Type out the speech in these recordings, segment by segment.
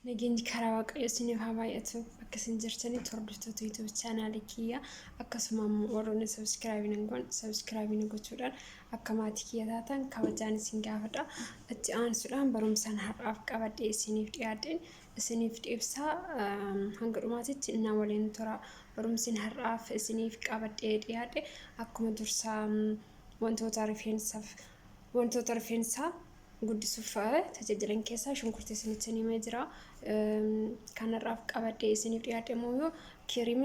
Nageenyi karaa Waaqayyoo isiniif haa baay'atu. Bakka isin jirtanitti hordoftoota YouTube chaanaalii kiyya, akkasuma immoo warroonni subscribe hin goone subscribe gochuudhaan akka maatii kiyya taatan kabajaan isin gaafadha. Itti aansuudhaan barumsaan har'aaf qabadhee isiniif dhiyaadheen isiniif ibsaa, hanga dhumaatitti na waliin tura. Barumsin har'aaf isiniif qabadhee dhiyaadhe akkuma dursaa wantoota rifeensaa guddisuuf tajaajilan keessaa shunkurtii isinitti himee jira. Kanarraaf qabadhee isiniif dhiyaadhe immoo cream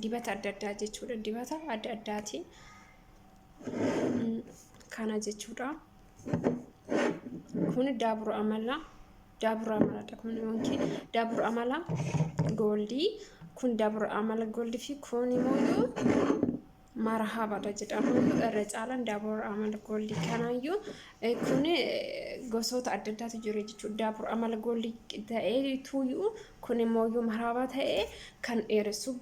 dibata adda addaa jechuudha. Dibata adda addaati. Kana jechuudha. Kun Dabur Amla, Dabur Amladha kun yookiin Dabur Amla Gold. Kun Dabur Amla Gold fi kun immoo Marhabaadha jedhamu. Irra caalaan Dabur Amla Gold kanaayyuu kun gosoota adda addaatu jiru jechuudha. Dabur Amla Gold ta'ee tuyyuu kun immoo Marhabaa ta'ee kan dheeressuu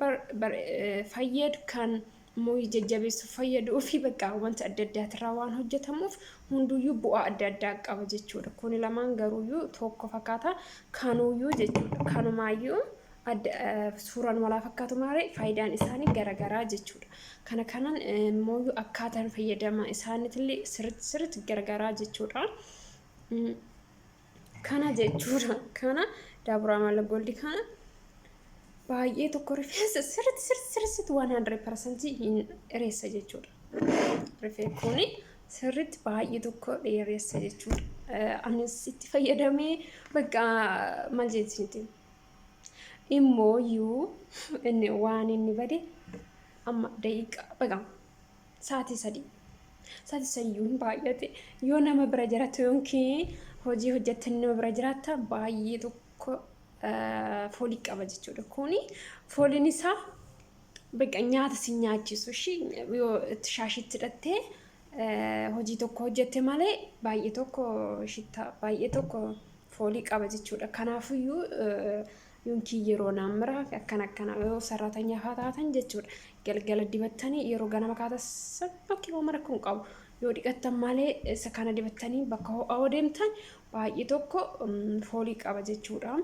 fayyadu, kan immoo jajjabeessuuf fayyaduu fi bakka wanta adda addaatirraa waan hojjetamuuf hunduyyuu bu'aa adda addaa qaba jechuudha. Kuni lamaan garuuyyuu tokko fakkaata kanuuyyuu jechuudha. Kanumaayyuu adda suuraan walaa fakkaatu malee faayidaan isaanii garaagaraa jechuudha. Kana kanan immoo akkaataan fayyadama isaaniitillee sirriitti sirriitti garaagaraa jechuudha. Kana jechuudha. Kana Dabur Amla Gold kana baay'ee tokko rifeensa sirriitti sirriitti sirriitti 100% hin dheeressa jechuudha. Rifeensi kuni sirriitti baay'ee tokko dheeressa jechuudha. Anis itti fayyadamee bakka maal jechuuti. Immoo iyyuu inni waan inni bade amma daqiiqaa bakka sa'aatii 3, sa'aatii 3 iyyuu hin baay'ate. Yoo nama bira jiraattu yookiin hojii hojjettanii nama bira jiraatta, baay'ee tokko foolii qaba jechuudha. Kuni fooliin isaa bakka nyaata si nyaachisu ishii yoo shaashitti hidhattee hojii tokko hojjette malee baay'ee tokko shittaa baay'ee tokko foolii qaba jechuudha. Kanaafiyyuu yookiin yeroo naammiraa fi akkana akkana yoo sararatanyaa fa'aa taatan jechuudha. Galgala dibattanii yeroo ganama kaatan bakki homaa rakkoo hin qabu. Yoo dhiqattan malee isa kana dibattanii bakka ho'aa yoo deemtan baay'ee tokko foolii qaba jechuudha.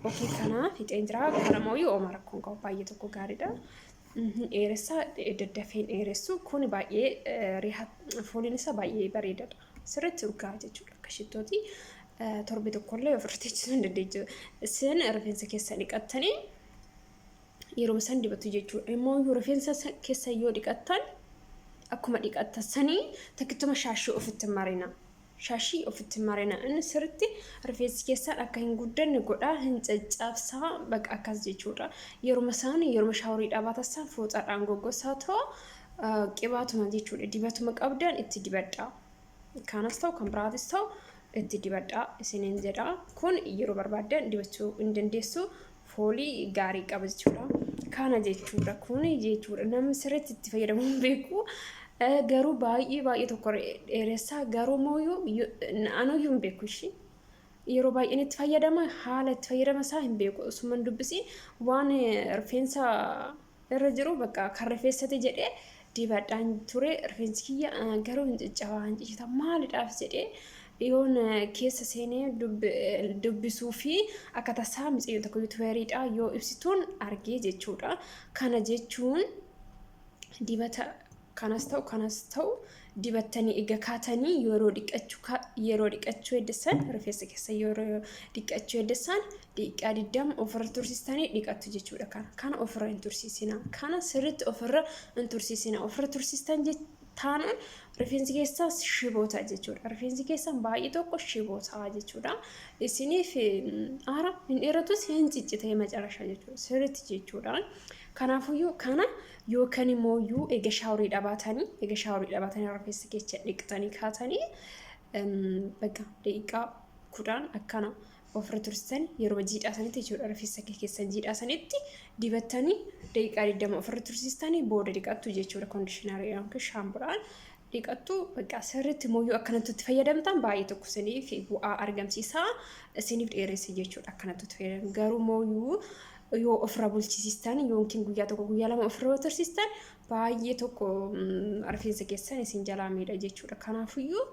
Okay, kana fixeen jira. Kana immoo homaa rakkoo hin qabu, baay'ee tokko gaariidha. Dheeressaa daddafee hin dheeressu. Kun baay'ee fooliin isaa baay'ee bareedaadha. Sirriitti urgaa'a jechuudha akka shittooti. Torbe tokkollee ofirra teechisuu hin dandeechu. Isin rifeensa keessa dhiqattanii yeroo isaan dibatu jechuudha. Immoo yoo rifeensa keessa yoo dhiqattan, akkuma dhiqattan sanii takkittuma shaashii ofitti marina. Shaashii ofitti marina. Inni sirriitti rifeensi keessaan akka hin guddanne godhaa, hin caccabsaa baqa akkas jechuudha. Yeruma isaan yeruma showerii dhaabatan fooxaadhaan goggosaa ta'u qibaatuma jechuudha. Dibatuma qabdan itti dibadhaa. Kanas ta'u kan biraatis ta'u itti dibadhaa isiniin jedha. Kun yeroo barbaaddan dibachuu hin dandeessu. Foolii gaarii qaba jechuudha. Kana jechuudha. Kun jechuudha. Namni sirriitti itti fayyadamuu hin beeku. Garuu baay'ee baay'ee tokko dheeressaa, garuu immoo anuyyuu hin beeku ishii. Yeroo baay'een itti fayyadama, haala itti fayyadama isaa hin beeku. Osuma hin dubbisiin waan rifeensa irra jiru bakka kan rifeensate jedhee dibadhaan ture. Rifeensi kiyya garuu hin caccabaa, hin ciccita, maalidhaaf jedhee yoon keessa seenee dubbisuu fi akka tasaa mucayyoo tokko YouTuberiidha yoo ibsituun argee jechuudha. Kana jechuun dibata kanas ta'u kanas ta'u dibattanii eega kaatanii yeroo dhiqachuu heddeessan, rifeensa keessa yeroo dhiqachuu heddeessan daqiiqaa 20 ofirra tursiistanii dhiqattu jechuudha. Kana ofirra hin tursiisina. Kana sirriitti ofirra hin tursiisina. Ofirra tursiistan taanaan rifeensi keessaa shiboo ta'a jechuudha. Rifeensi keessan baay'ee tokko shiboo ta'a jechuudha. Isiniif aara hin dheeratus, hin ciccitee macarasha jechuudha. Sirriitti jechuudha. Kanaafuyyuu kana yookaan immoo eega showerii dhabaatanii rifeensa keessa dhiqxanii kaatanii bakka daqiiqaa 10 akkana ofirra tursiisan, yeroo jiidhaa sanitti jechuudha, rifeensa keessan jiidhaa sanitti dibattanii daqiiqaa 20 ofirra tursiistanii booda dhiqattu jechuudha. Conditionerii yookiin shaampoodhaan dhiqattu. Bakka sirriitti mooyyuu akkanatti itti fayyadamtan baay'ee tokko isiniif bu'aa argamsiisaa, isiniif dheeressa jechuudha akkanatti itti fayyadamu. Garuu mooyyuu yoo ofirra bulchisiistan yookiin guyyaa tokko, guyyaa 2 ofirra yoo tursiistan baay'ee tokko rifeensa keessan isin jalaa miidha jechuudha. Kanaafiyyuu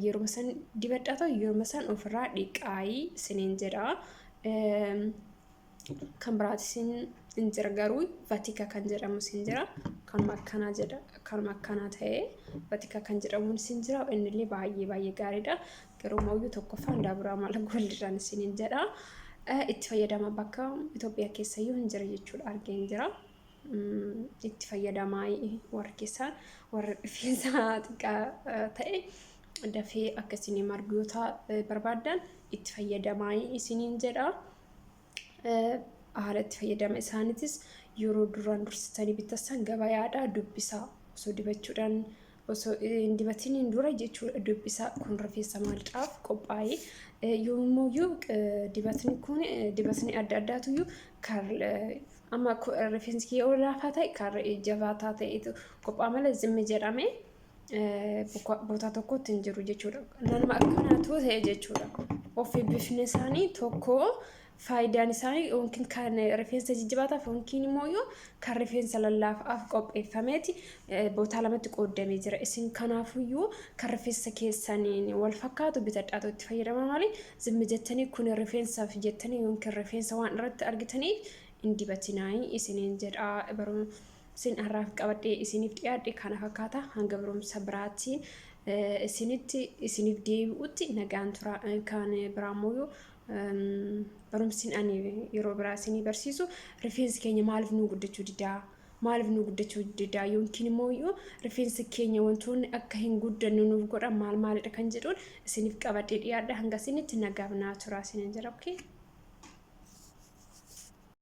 yeroo san dibadhaa ta'u yeroo san ofirraa dhiqaayii isiniin jedha. Kan biraatis hin jira, garuu Vatika kan jedhamus hin jira. Kanuma akkanaa jedha, kanuma akkanaa ta'ee Vatika kan jedhamuunis hin jira. Innillee baay'ee baay'ee gaariidha. Garuu mooyyuu tokkoffaan Daabur Amala Goldidhaan isiniin jedha. Itti fayyadama, bakka Itoophiyaa keessayyuu hin jira jechuudha, argeen jira. Itti fayyadamaa, warri keessaan warri rifeensa xiqqaa ta'e dafee akka isinii margu yoo barbaaddan itti fayyadamaa isiniin jedha. Haala itti fayyadama isaaniitis yeroo duraan dursitanii bittassan gabayaadhaa dubbisaa, osoo dibachuudhaan osoo hin dibatiniin dura jechuudha dubbisaa, kun rifeensa maaldhaaf qophaa'e. Yommuyyuu dibatni kun, dibatni adda addaatuyyuu kan amma rifeensi kiyya yoo laafaa ta'e kan jabaataa ta'etu qophaa'a malee zimmi jedhamee bootaa tokkotti hin jiru jechuudha. Nama akkanaatu ta'e jechuudha. Ofii bifni isaanii tokko, faayidaan isaanii yookiin kan rifeensa jajjabaataaf yookiin immoo kan rifeensa lallaafaaf qopheeffameeti bootaa lamatti qoodamee jira. Isin kanaafuyyuu kan rifeensa keessaniin wal fakkaatu bitadhaatu itti fayyadama malee zimmi jettanii kun rifeensaaf jettanii yookiin rifeensa waan irratti argitaniif hin dibatinaayii isiniin jedha. Barumsin har'aaf qabadhee isiniif dhiyaadhe kana fakkaata. Hanga barumsa biraatiin isinitti isiniif deebi'utti nagaan tura. Kan biraammoo barumsin ani yeroo biraa isinii barsiisu, rifeensi keenya maaliif nu guddachuu didaa, maaliif nu guddachuu didaa, yookiin immoo rifeensa keenya wantoonni akka hin guddanne nuuf godhan maal maalidha kan jedhuun isiniif qabadhee dhiyaadha. Hanga isinitti nagaaf naa tura isiniin jedha. Okay.